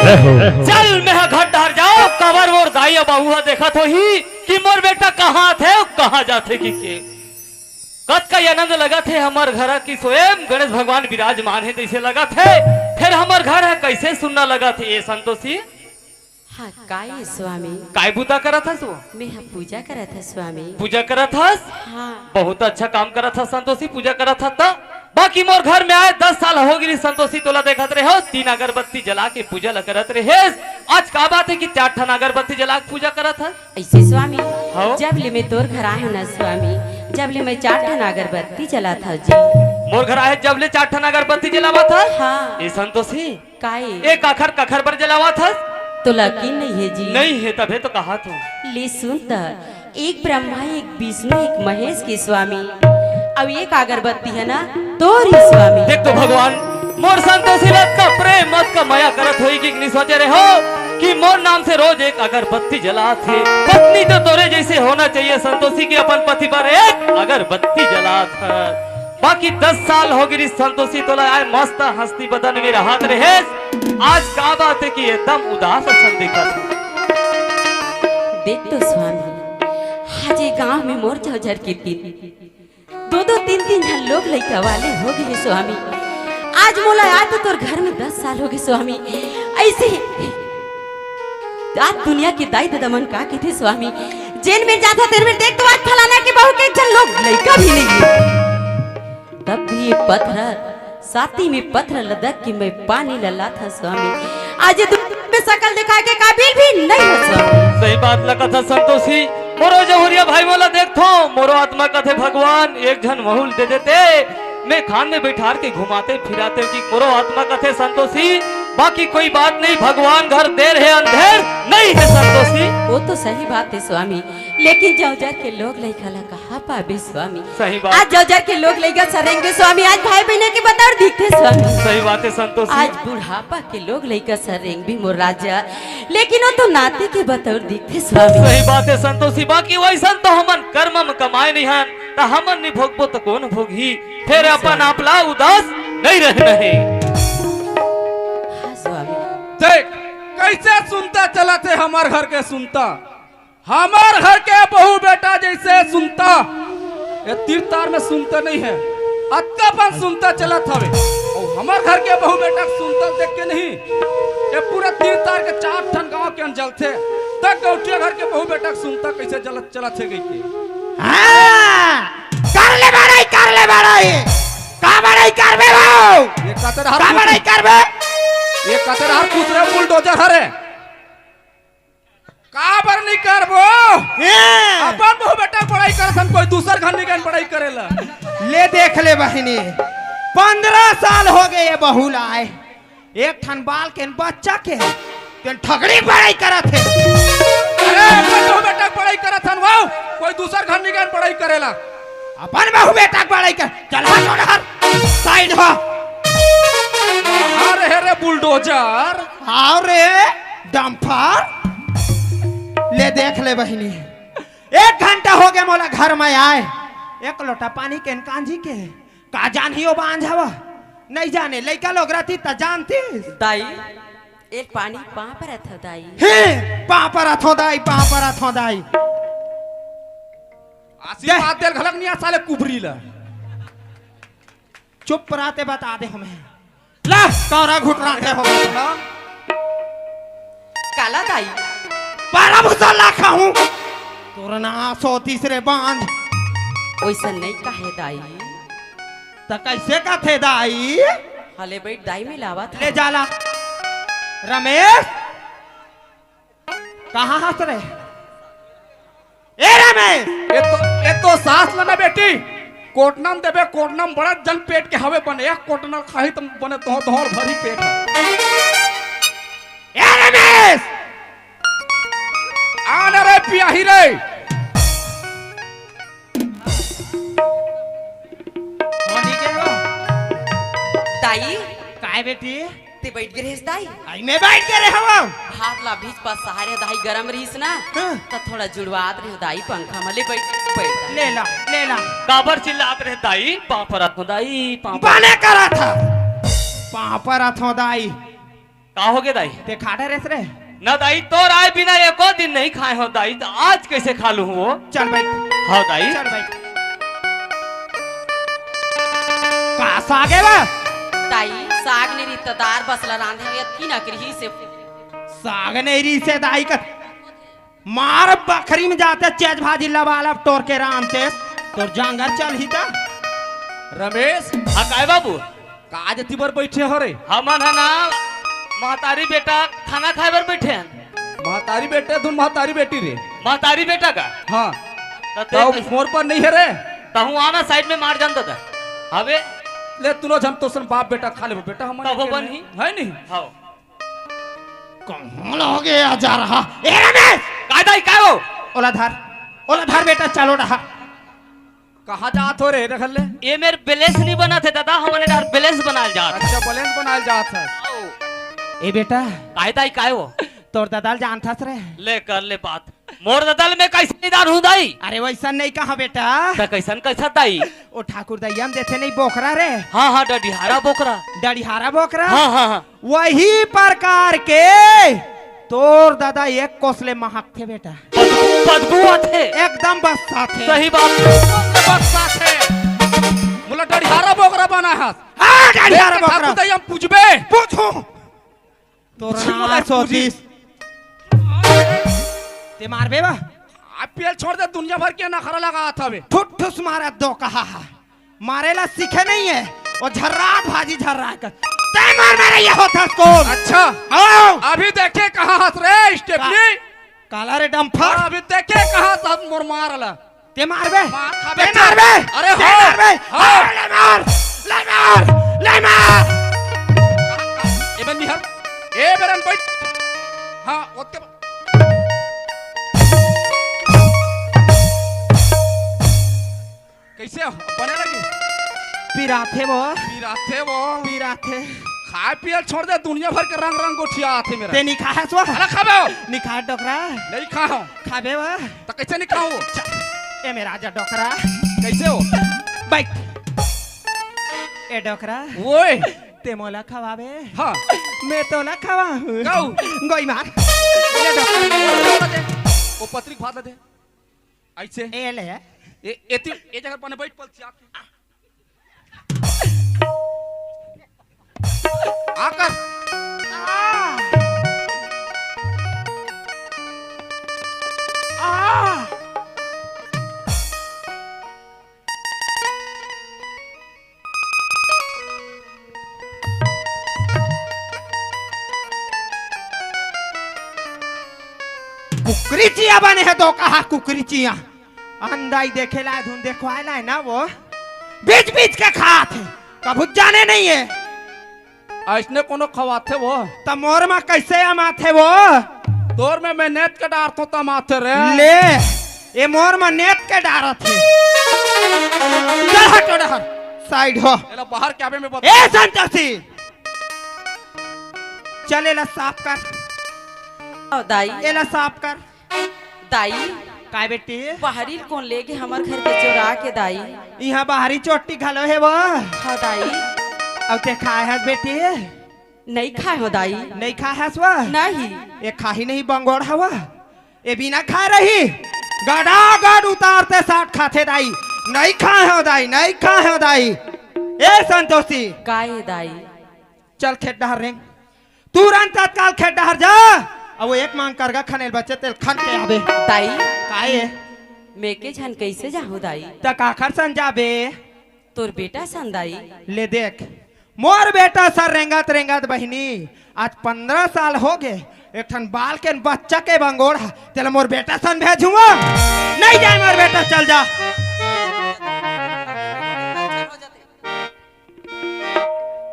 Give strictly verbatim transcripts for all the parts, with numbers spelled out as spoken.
रहो। चल, मैं ह घर डहर जाओ, काबर मोर दाई अउ बाबू ह देखत होही कि मोर बेटा कहाँ आथे अउ कहाँ जाथे कि के। कतका आनंद लगत हे हमर घर कि स्वयं गणेश भगवान विराजमान हे, जइसे लगत हे। फेर हमर घर ह कइसे सुन्ना लगत हे, ए संतोषी? हाँ, काय ए स्वामी? काय बुता करत हस वो? मैं ह पूजा करत हस स्वामी। पूजा करत हस? हाँ। बहुत अच्छा काम करत हस संतोषी, पूजा करत हस त। बाकी मोर घर में आए दस साल हो गिरी संतोषी, तोला देखत रहे हो, तीन अगरबत्ती जला के पूजा ल करत रहेस। आज का बात हे कि चार ठन अगरबत्ती जला के पूजा करत हस? अइसे स्वामी, हाँ? जब ले मैं तोर घर आए हँव ना स्वामी, जब ले मैं चार ठन अगरबत्ती जलात हँव जी। मोर घर आए जब ले चार ठन अगरबत्ती जलावत हस? हाँ। ए संतोषी, काय? ए काखर काखर बर जलावत हस? तोला यकीन नइ हे जी। नइ हे तभे तो कहत हँव। ले सुन त, एक ब्रह्मा, एक विष्णु, एक महेश के स्वामी, अउ एक अगरबत्ती हे ना तोर ही स्वामी। देख तो भगवान, मोर संतोषी ला अतका प्रेम, अतका मया करत होही कि नइ सोचे रहे हो कि मोर नाम से रोज एक अगरबत्ती जलात हे। पत्नी तो तोरे जइसे होना चाहिए संतोषी, कि अपन पति बर एक अगरबत्ती जलात हे। बाकी दस साल हो गिरी संतोषी, तोला आए मस्त हंसती बदन में रहत रहेस। आज का बात हे कि एकदम उदास असन दिखत हे? देख तो स्वामी, आज ये गांव में मोर जौजर के तीन, दो दो तीन तीन झन लोग लइका वाले हो गे हे स्वामी। आज मोला आए तो तोर घर में दस साल हो गे स्वामी। अइसे आज दुनिया के दाई ददा मन का कहिथे स्वामी, जेन मेर जाथव तेन मेर देख तो आज फलाना के बहू के एक झन लोग लइका भी नइ हे। तब भी ये पत्थर, साती में पत्थर ल धर के मैं पानी ल लाथँव स्वामी। आज ये दुनिया में सकल देखाय के काबिल भी नइ हे स्वामी। सही बात ल कथस संतोषी, मोरो जहुरिया भाई मोला देखथँव, मोरो आत्मा कथे भगवान एक झन वहू ल दे देते, मैं खान में बैठार के घुमाते फिराते कि मोरो आत्मा कथे संतोषी, बाकी कोई बात नहीं, भगवान घर देर हे अंधेर नइ हे संतोषी। वो तो सही बात हे स्वामी, लेकिन जौजर के लोग लइका ला कहाँ पाबे स्वामी? सही बात। आज जौजर के लोग लइका सरेंगे स्वामी, आज भाई बहिनी के बतौर दिखथे स्वामी। सही बात हे संतोषी। आज बुढ़ापा के लोग लइका सरेंगे भी मोर राजा, लेकिन वो तो नाती के बतौर दिखथे स्वामी। सही बात हे संतोषी, बाकी वइसन तो हमन करम म कमाए नइ हन, त हमन नइ भोगबो त कोन भोगही? फेर अपन आप ला उदास नइ रहना हे। हाँ स्वामी। देख, कइसे सुनता चलत हे हमर घर के सुनता। हमर घर के बहू बेटा जइसे सुनता, ये तीर तार में सुनता नइ हे, अतका पन सुनता चलत हवे। अउ हमर घर के बहू बेटा के सुनता देख के नहीं, ये पूरा तीर तार के चार ठन गांव के अन जलथे, त गौटिया घर के बहू बेटा के सुनता कइसे जलत चलत हे कहिके। हाँ, कर ले बड़ाई, कर ले बड़ाई, का बड़ाई करबे वो? ये कते रहर का कुछ बड़ाई करबे? ये कते रहर कुछ रे बुलडोजर हरे। काबर नइ करबो? हैं। अपन बहू बेटा के बड़ाई करत हन, कोई दूसर घर नइ गन बड़ाई करेला। ले देख ले बहिनी, पंद्रह साल हो गे ये बहू ला आए, एक ठन बाल के बच्चा के, तेन ठगड़ी बड़ाई करत हे। अरे अपन बहू बेटा के बड़ाई करत हन वो, कोई दूसर घर नइ गन बड़ाई करेला। अपन बहू बेटा के बड़ाई कर, चल हट ओढ़र, साइड हो। अरे हे रे बुलडोजर। हाव रे डंपर। ले देख ले बहिनी, एक घंटा हो गे मोला घर में आए, एक लोटा पानी के कांजी के, का जानही ओ बांझ हवा, नइ जाने लइका लोग रहती त जानती। दाई, एक पानी पाँव परत हँव दाई। हे, पाँव परत हँव दाई, पाँव परत हँव दाई। आशीर्वाद देल घलक नइ आ साले कुबरी ला। चुप रहते बता दे हमें। ला, कौरा घुटराते हो गए ना। काला दाई। बारह भुसा लाखा हूँ। तोर ना सो तीसरे बांध। ओइसन नइ कहे दाई। त कइसे कथे दाई? हले बइठ दाई मिलावत ले हँव। जाला। रमेश, कहाँ हस रे? ए रमेश! ए तो, ए तो सास ल ना बेटी, कोटना म देबे, कोटना म बड़ा जन पेट के हवे बने, एक कोटना खाही त बने तोहर धौर भरी पेट हे। ए रमेश! आ ना रे पियाही रे। होनी के हो? दाई। काय बेटी? ते बइठ गे रहेस दाई? आई मैं बइठ गे रहे हवं। हाथ ला भीज पास सहारे दाई गरम रहिस ना, हाँ। त थोड़ा जुड़वात रहे दाई पंखा म ले बइठ, बइठ दाई। ले ला, ले ला। काबर चिल्लात रहे दाई? पाँव परत हँव दाई, पाँव परत बने करत हँव। पाँव परत हँव दाई। का होगे दाई? ते खा डरेस रे? ना दाई, तोर आय बिना एको दिन नहीं खाए हों दाई, त आज कइसे खा लूं वो? चल बइठ। हाँ दाई। चल बइठ। का साग हे वो? दाई, साग नइ रहिस त दार बस ल रांधे हवं, अतकी नकरी से। साग नइ रहिस हे दाई का। मार बखरी में जाते चेच भाजी लबालब टोर के रांधते, तोर जांगर चलही त। रमेश। हाँ, काय बाबू? का जति बर बइठे हो रे? हमन ह ना महतारी बेटा खाना खाए बर बइठे हन। महतारी बेटा, धुन महतारी बेटी रे। महतारी बेटा का? हाँ। त ते तब कइसे मोर पर नइ हे रे। तहूँ आना साइड में मार जान दादा। हवे। ले तुनो झन तोसन बाप बेटा खा लेबो बेटा हमन तबो अकेले। बनही। है नहीं? हाँ। कहाँ लगे जा रहा? ए रमेश! काय दाई, काय हो? ओला धर, ओला धर बेटा, चलो डहा। कहाँ जात हो रे, रख ले। ए मेर बैलेंस नइ बनत हे दादा, हमन ए डहर बैलेंस बनाए ल जात हन। अच्छा, बैलेंस बनाए ल जात हस। ए बेटा। काय दाई, काय हो? तोर ददा ल जानथस रे? ले कर ले बात। मोर ददा ल मैं कइसे नइ जानहूं दाई? अरे वइसन नइ कहा बेटा। त कइसन कइसन दाई? ओ ठाकुर दइया म देथे नइ बोकरा रे। हाँ, हाँ, डडिहारा बोकरा। डडिहारा बोकरा? हाँ, हाँ, हाँ। वही प्रकार के तोर ददा एक कोस ले महकथे बेटा। बदबू, बदबू आथे। एकदम बस आथे। सही बात। बस आथे। मोला डडिहारा बोकरा बनाए हस। हाँ, डडिहारा बोकरा। ठाकुर दइया म पूछबे। पूछहूं। तोर नास होतिस। ते मारबे बा? आ पेल छोड़ दे, दुनिया भर के नखरा लगात हवे। ठुस ठुस मारा दो कहा हा। मारे ला सीखे नइ हे। ओ झर्रात भाजी झर्रा कर। ते मार मारे ये होथस कोन? अच्छा। आओ। अभी देखे कहाँ हस रे स्टेपनी? काला रे डम्फर। अभी देखे कहाँ हस मोर मार ला। ते मारबे? मार खाबे ते मारबे? अरे ते हो। मारबे? हाँ। अरे ले मार, ले मार, ले मार। ए बे निहर। ए बेरन बइठ। हाँ, ओतके ब-, कइसे हो? बने लगी? पिराथे वो। पिराथे वो। पिराथे। खाए पियल छोड़ दे, दुनिया भर के रंग रंग गोठिया आथे मेरा। ते नइ खाहस वो? अरे खाबे हो। नइ खाए डोकरा। नइ खाहूं। खाबे वो? त कइसे नइ खाहूं? ए मेर आजा डोकरा। कइसे हो? बइठ। ए डोकरा। ओए। ते मोला खवाबे? हाँ। मैं तोला खवाहूं। काऊ? गोई मार। ले डोकरा। ओ पतरी भात ला दे। अइसे। ए ले। ए, एती, ए जगह बने बइठ पलचिया के। आकर। आ। आ। कुकरी चिया बने हे तो कहा कुकरी चिया। अंधाई देखे ला धुन देखवाए ला हे ना वो। बीच बीच के खात हे। कभू जाने नइ हे। अइसने कोनो खवाथे वो? त मोर म कइसे अमाथे वो? तोर में मैं नेत के डारथों त अमाथे रे। ले, ए मोर म नेत के डारत हे। चल हट ओ डहर, साइड हो। एला बाहर के आबे में बता। ए संतोषी, चल एला साफ कर। ओ दाई। एला साफ कर। दाई। काय बेटी? बाहरी ल कोन लेगे हमर घर के चोरा के दाई? इहाँ बाहरी चोट्टी घलो हे वो। हाँ दाई। अउ ते खाए हस बेटी? नइ खाए हों दाई। नइ खाए हस वो? नहीं। ए खाही नहीं बंगोड़ हवा। ए बिना खाए रही। गड़ा गड़ उतारते साठ खाथे दाई। नइ खाए हों दाई, नइ खाए हों दाई। ए संतोषी। काय दाई? चल खेत डहर रेंग। तुरंत तत्काल खेत डहर जा। अब वो एक मांग करगा खनेल बचे तेल खन के आबे। दाई। काहे? मैं के झन कइसे जाहूं दाई? त काखर सन जाबे? तोर बेटा सन दाई। ले देख, मोर बेटा सन रेंगत रेंगत बहिनी, आज पंद्रह साल होगे, एक ठन बाल के बच्चा के बंगोड़ हा, तेला मोर बेटा सन भेजूंगा? नइ जाय मोर बेटा, चल जा।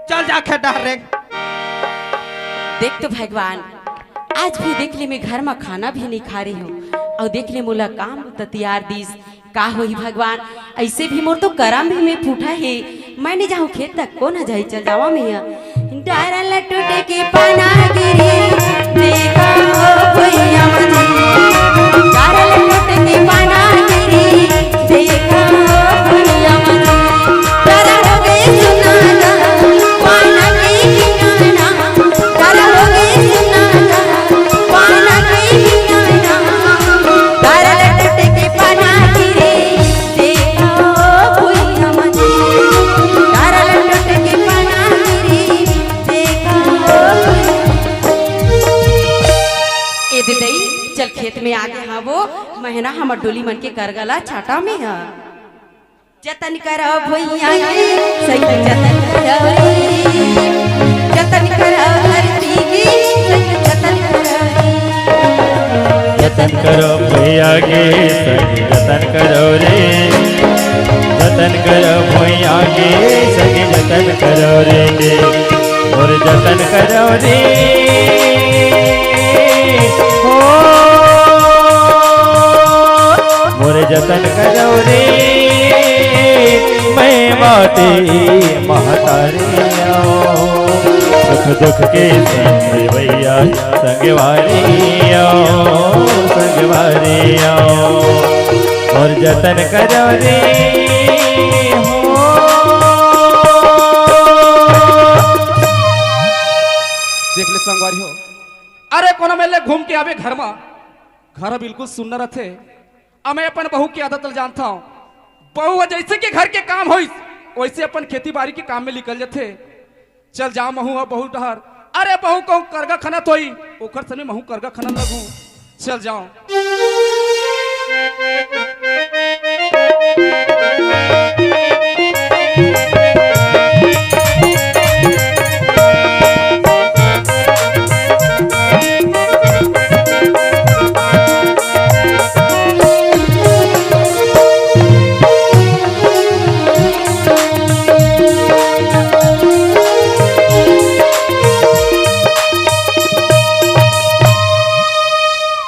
चल जा खेत डहर रे। देख तो भगवान, आज भी देख ले मैं घर म खाना भी नइ खा रहे हों, अउ देख ले मोला काम ततियार दिस। का होही भगवान, अइसे भी मोर तो करम भी में फूटा हे। मैं नइ जाहूं खेत तक, कोन ह जाही, चल जावां मैं ह। डारा ल टूटे के पाना गिरी, देखा हो भुइयां म जी। डारा ल टूटे के पाना गिरी, देखा हो भुइयां म जी। डारा हो गे सुनाना, पाना के ठिकाना। डारा हो है ना, हमर डोली मन के करगा ला छाटा में ह। जतन करो भुइयां के, संग जतन करो रे। जतन करो धरती के, संग जतन करो रे। जतन करो भुइयां के, संग जतन करो रे। जतन करो भुइयां के, संग जतन करो रे। मोर जतन करो रे, हो, मोर जतन करो रे, मैं माटी महतारी आंव। सुख दुख के संग भैया, संगवारी आंव, संगवारी आंव। मोर जतन करो रे, हो। देख ले संगवारी हो, अरे कोनो मेर ले घूम के आबे घर मा, घर बिल्कुल सुन्ना रथे। अब मैं अपन बहू के आदत ल जानथंव। बहू ह जइसे कि घर के काम होइस, वइसे अपन खेती बारी के काम में निकल जथे। चल जांव महूं ह बहू डहर। अरे बहू कहूं करगा खनत होही, ओकर संग महूं करगा खनन लगहूं। चल जांव।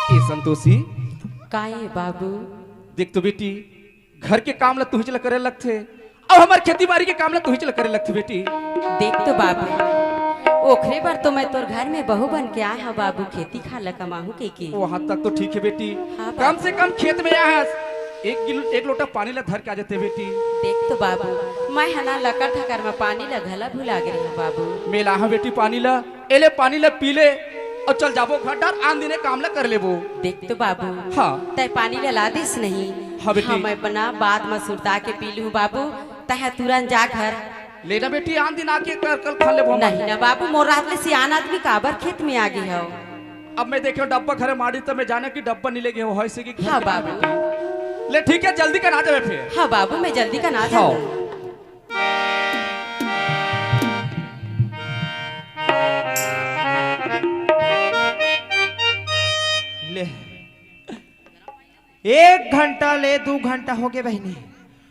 ए संतोषी। का ए बाबू? देख तो बेटी, घर के काम ला तुहिच ला करे लगथे, अउ हमर खेती बारी के काम ला तुहिच ला करे लगथे बेटी। देख तो बाबू, ओखरे बर तो मैं तोर घर में बहू बन के आय हंव बाबू, खेती खार ला कमाहूं कहिके। वहां तक तो ठीक हे बेटी, हाँ कम बाबू। से कम खेत में आय हस, एक गिल-, एक लोटा पानी ला धर के आ जाते बेटी। देख तो बाबू, मैं ह ना लकर ठकर में पानी ला घला भुला गे रहेंव बाबू। मैं लाहूं बेटी पानी ला, एले पानी ला पी ले अउ चल जाबो घर डहर, आन दिने काम ला कर लेबो। देख तो बाबू, हाँ। तैं पानी ला ला दिस नहीं। हाँ बेटी। हाँ, मैं बना बाद में सुरता के पी लूं बाबू, तैं तुरंत जा घर। ले ना बेटी, आन दिन आके कर, कर खा लेबो हम। नहीं ना बाबू, मोर रहत ले सियान आदमी काबर खेत में आ गे हव। अब मैं देखेंव डब्बा घरे माड़ी, त मैं जानेंव कि डब्बा नइ ले गे हव, होइसे कि घर हाँ के बाबू। बेटी। ले ठीक हे, जल्दी कन आ जाबे फेर। हाँ बाबू, मैं जल्दी कन आ हाँ। जाबो। ले, एक घंटा ले दू घंटा होगे बहिनी,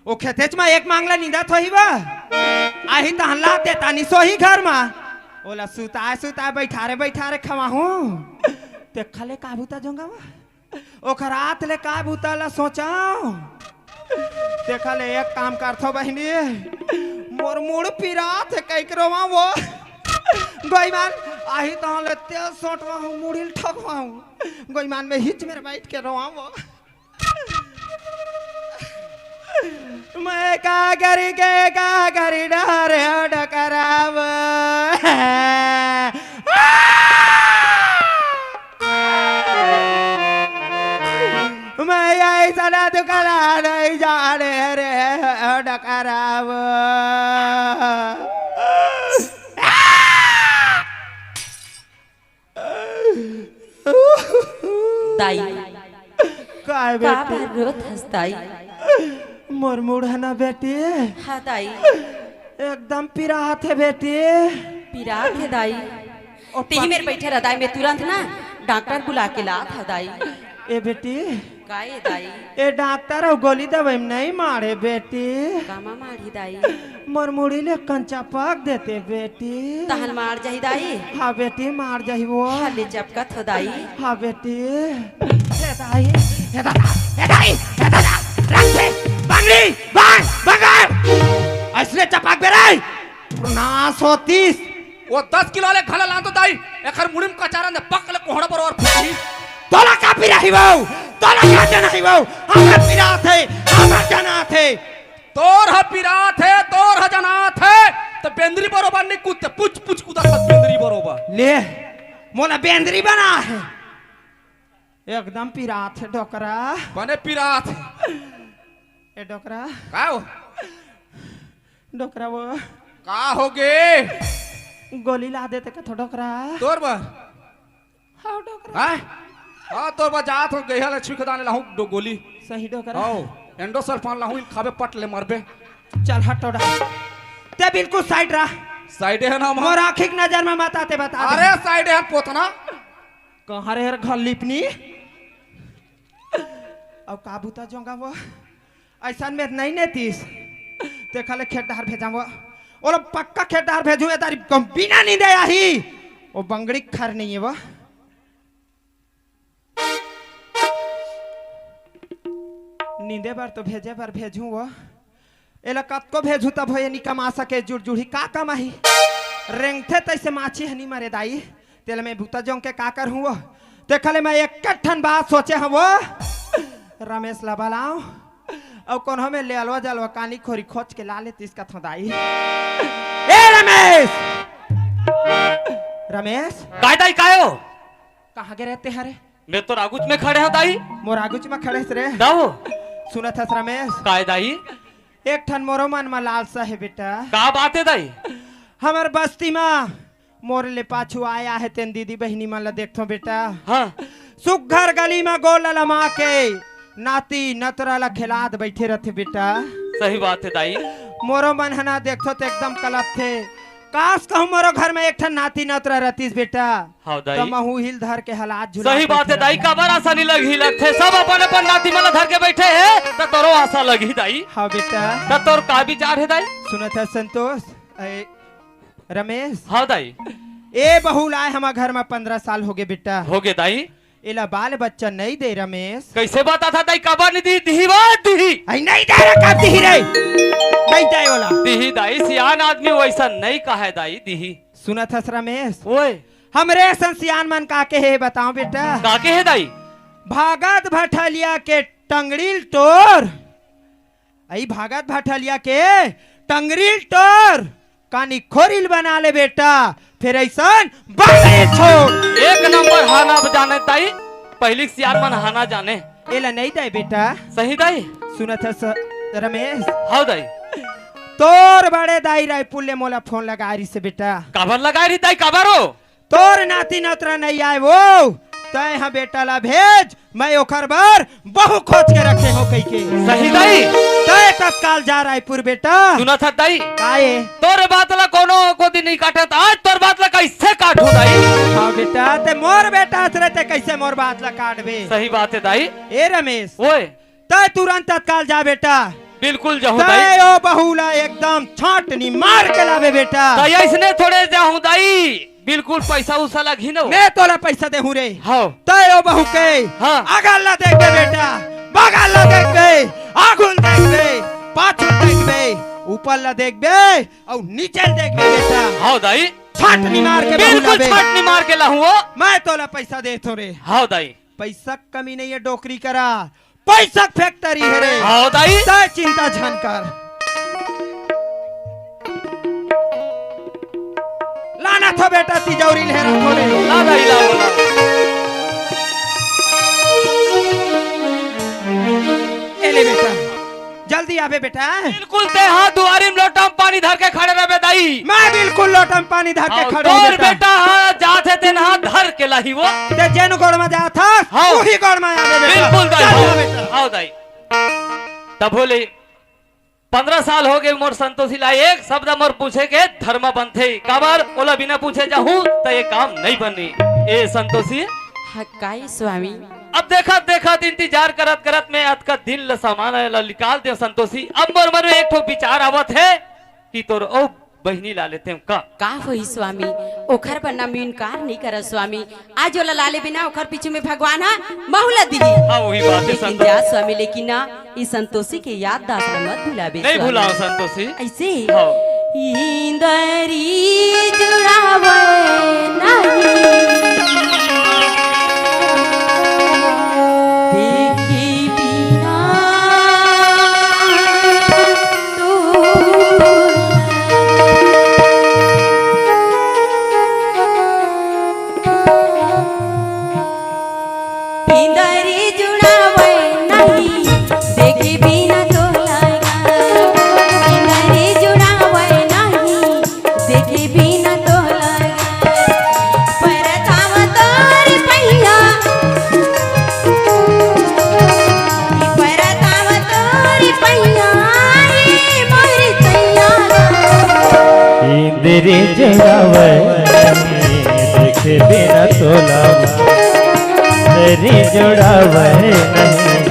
ओ खेतेच म एक मांगला निंदत होही बा, आही तहन ला देता नि सोही घर म, ओला सुताय सुताय बइठारे बइठारे खवाहूं, तेखर ले का बुता जोंगा वा। ओखर आत ले का बुता ला सोचंव। तेखर ले एक काम करथंव बहिनी, मोर मुड़ पिरात हे कहिके रोवंव वो। गोइमान आही तहन ले तेल सोंटवाहूं, मुड़ी ल ठोकवाहूं। गोइमान में हिच मेर बइठ के रोवंव वो। मैं का करी के का करी डहरे डकराव। मैं अइसना दुखला नइ जानेंव रे डकराव। दाई, काय का बेटी? बार रोत हस दाई? मोर मुड़ ह ना बेटी, हाँ दाई। एकदम पिरात हे बेटी। पिरात हे दाई। ओ तेही पा- मेर बइठे रह दाई, मैं तुरंत ना डॉक्टर बुला के लात हंव दाई। ए बेटी, का ए दाई? ए डॉक्टर अउ गोली दवई में नइ मारे बेटी। कामा मारही दाई? मोर मुड़ी ले कंचा पक देते बेटी। तहन मार जाही दाई? हाँ बेटी, मार जाही वो। हाँ, ले चपकत हंव दाई। हाँ बेटी। हे दाई, हे दादा, हे दाई, हे दादा, रख दे, बंगड़ी, बांध, बंगार। अइसने चपक बे रे। नास होतिस। वो दस किलो वाले घला लान तो दाई, एखर मुड़ी में कचारन दे, पक ले कोहड़ा बरोबर फूटी। तोला का पिराही वो? तोला का जनाही वो? हमर पिरात हे, हमर जनात हे। तोर ह पिरात हे, तोर ह जनात हे, त बेंदरी बरोबर नइ कूदते, पुच पुच कूदत हस बेंदरी बरोबर। ले, मोला बेंदरी बना हे। एकदम पिरात हे डोकरा। बने पिरात हे। ए डोकरा। का हो? डोकरा वो। का होगे? गोली ला देते कथो डोकरा। तोर बर? हाँ डोकरा। हाँ? हाँ, तोर बजात हो गया लक्ष्मी खदान लाहूं दो गोली। सही डोकरा। आओ, एंडोसल्फान लाहूं, इन खाबे पट ले मरबे। चल हट टोड़ा। ते बिल्कुल साइड रह। साइड है ना हम। मोर आँखी के नजर में मत आते बता दे। अरे साइड है पोतना। कहाँ रे हर घर लिपनी? अब का बूता जोंगा वो? ऐसा में नहीं नेतीस। ते खाले खेत डहर भेजां वो। ओला पक्का खेत डहर भेजूं, ए दारी कम बिना नींदे आही। वो बंगड़ी खर नहीं है वो। नींदे बर तो भेजे बर भेजूं वो। एला कतको भेजूं तब हो ये नी कमा सके जुड़जुड़ी का कमाही। रेंगथे तैसे माछी हनी मरे दाई। तेला मैं बूता जोंग के का करहूं वो। ते खाले मैं एक ठन बात सोचे हंव वो। रमेश ला बलाओं। अउ कोनो में ले अलवा जलवा कानी खोरी खोज के ला लेतीस कथों दाई। ए रमेश! रमेश! काय दाई, काय हो? कहाँ गे रहे ते हरे? मैं तोर आगुच में खड़े हंव दाई। मोर आगुच में खड़े हस रे? दाऊ। सुनत हस रमेश? काय दाई? एक ठन मोरो मन में लालसा हे बेटा। का बात हे दाई? हमर बस्ती में मोर ले पाछू आया हे तेन दीदी बहिनी मन ला देखथों बेटा। हाँ। सुग्घर गली में गोल लमा के नाती नतरा ला खेलात बैठे रथे बेटा। सही बात हे दाई। मोरो मन हना देखथों त एकदम कलपथे। काश कहूँ मोरो घर में एक ठन नाती नतरा रहतीस बेटा। हाँ दाई। त महू हिल धर के हलात झुला सही बात हे दाई, काबर आसा नी लगही लगथे, सब अपन अपन नाती मन ला धर के बैठे हे, त तोरो आसा लगही दाई। हाँ बेटा। त तोर का विचार हे दाई? सुनत हस संतोष, ए, रमेश। हाँ दाई। ए बहू लाए हमर घर में पंद्रह साल होगे बेटा। होगे दाई। एला बाल बच्चा नहीं दे रमेश। कैसे बताथस दाई, काबर नहीं दी, दिही बात दिही। आई नहीं दे रे, कब दिही रे? नहीं दे ओला। दिही दाई, सियान आदमी वैसा नहीं कहे दाई, दिही। सुनत हस रमेश? ओए। हमरे असन सियान मन का के हे बताओ बेटा। का के हे दाई? भागत भठलिया के टंगड़ील टोर। अई भागत भठलिया के टंगरील टोर, कानी खोरील बना ले बेटा, फेर अइसन बाबे छोड़। एक नंबर हाना जाने ताई, पहिली सियान मन हाना जाने। एला नहीं दाई बेटा। सही दाई। सुनत हस रमेश? हाँ दाई। तोर बड़े दाई रायपुर ले मोला फोन लगा रही से बेटा। काबर लगा रही दाई, काबर हो? तोर नाती नतरा नहीं आए वो, तय ह बेटा ला भेज, मैं ओखर बर बहू खोज के रखे हो कहिके। सही दाई। तय तत्काल जा रायपुर बेटा। सुनत हस दाई? काए? तोर बात ला कोनो कोती नहीं काटत, आज तोर बात ला कैसे काटू दाई? हाँ बेटा, ते मोर बेटा हस रे, ते कैसे मोर बात ला काटबे? सही बात हे दाई। ए रमेश। ओए। तय तुरंत तत्काल जा बेटा। बिल्कुल जाहूं दाई। तय ओ बहू ला एकदम छाटनी मार के लाबे बेटा। दाई अइसने थोड़े जाहूं दाई, बिल्कुल पैसा उसा लगही न। मैं तोला पैसा देहूं रे। हाँ। तय ओ बहू के हाँ। अगल ला देखबे बेटा, बगल ला देखबे, आगुल देखबे, पाछुल देखबे, ऊपर ला देखबे अउ नीचे ला देखबे बेटा। हाँ दाई। छाटनी मार के बहू बिल्कुल लाबे। छाटनी मार के लाहूं ओ। मैं तोला पैसा देथों रे। हाँ दाई। पैसा कमी नहीं हे डोकरी करा, पैसा फैक्ट्री हे रे। हाँ दाई। तय चिंता झन कर। लाना था बेटा तिजौरी ले रहा थोड़े। ला दाई, ला, ला। ए ले बेटा, जल्दी आबे बेटा। बिल्कुल ते हा दुआरी में लोटा में पानी धर के खड़े रहबे दाई। मैं बिल्कुल लोटा में पानी धर के अउ खड़े हूँ तोर बेटा। बेटा हा जात हे तेन हा धर के लाही वो। ते जेन गोड़ में जात हस, हाँ। उही गोड़ में आबे बेटा। बिल्कुल दाई, चल हाँ। बेटा। हाँ दाई। तब बोले, पंद्रह साल होगे मोर संतोषी ला एक शब्द मोर पूछे के धर्म बनथे। काबर ओला बिना पूछे जाहूं त ये काम नहीं बनी। ए संतोषी। हाँ, काई स्वामी? अब देखत देखत इंतजार करत करत मैं अतका दिन ल सामान ल निकाल दे संतोषी। अब मोर मन में एक ठो विचार आवत हे कि तोर ओ बहिनी ला लेते का। का होही स्वामी, ओखर बर ना मैं इनकार नहीं करत स्वामी। आज ओला ला लेबे ना, ओखर पीछू में भगवान हा महू ला दिही। हाँ, वही बात हे लेकिन संतोषी। जा स्वामी, लेकिन ना, ई संतोषी के याद दास ला मत भुलाबे नहीं स्वामी। भुलाओ संतोषी। अइसे? हाँ। इंदरी जुड़ावे नहीं। देखे बिना तो इंदरी जुड़ावे नहीं, देखे बिना तो लगा। इंदरी जुड़ावे नहीं, देखे बिना तो लगा। तोला वो, तेरी जोड़ावे नहीं,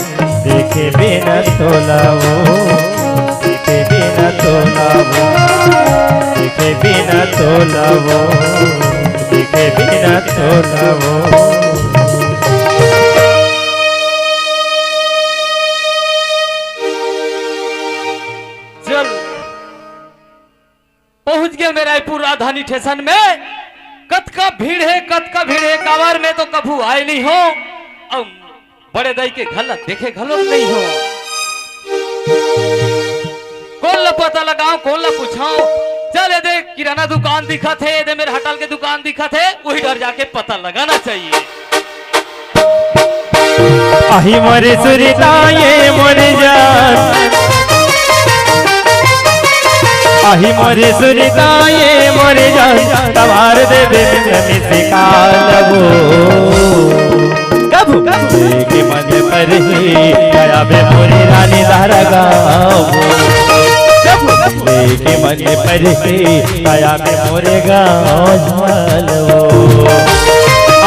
देखे बिना तोला वो, देखे बिना तोला वो, देखे बिना तोला वो, देखे बिना तोला वो। चल, पहुंच गए मैं रायपुर राजधानी स्टेशन में। कतका भीड़ है, कतका भीड़ है, काबर मैं तो कभू आए नहीं हो, अउ बड़े दाई के घर ला देखे घलो नहीं हो। कोन ला पता लगाओ, कोन ला पूछो? चल, ये दे किराना दुकान दिखत है, ये दे मेरे होटल के दुकान दिखत है, वही डर जाके पता लगाना चाहिए। आही मोरे सुरता ये मोरे जान, आही मोरे सुरता ये मोरे जान, तवार दे दे मिस कालवो। कभू लेके मन पर ही आया बे मोरे रानी धारा गावो। कभू लेके मन पर ही आया बे मोरे गाँव झालवो।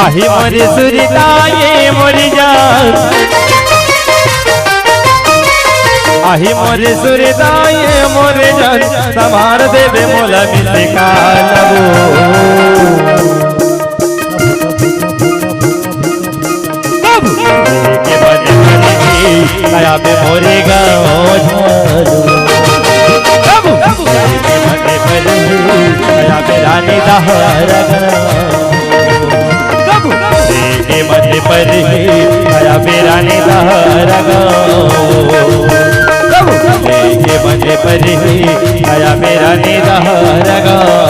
आही मोरे सुरता ये मोरे जान, आही मोरे सुरता ये मोरे जान, संभार देबे मोला मिस कालवो। कभू लेके मन मन की आया बे मोरे गाँव झालवो। कभू लेके मन मन की आया बे रानी धारा गाँव। कभू लेके मन पर ही आया बे रानी धारा गाँव। कभू लेके मन पर ही आया बे रानी धारा गाँव।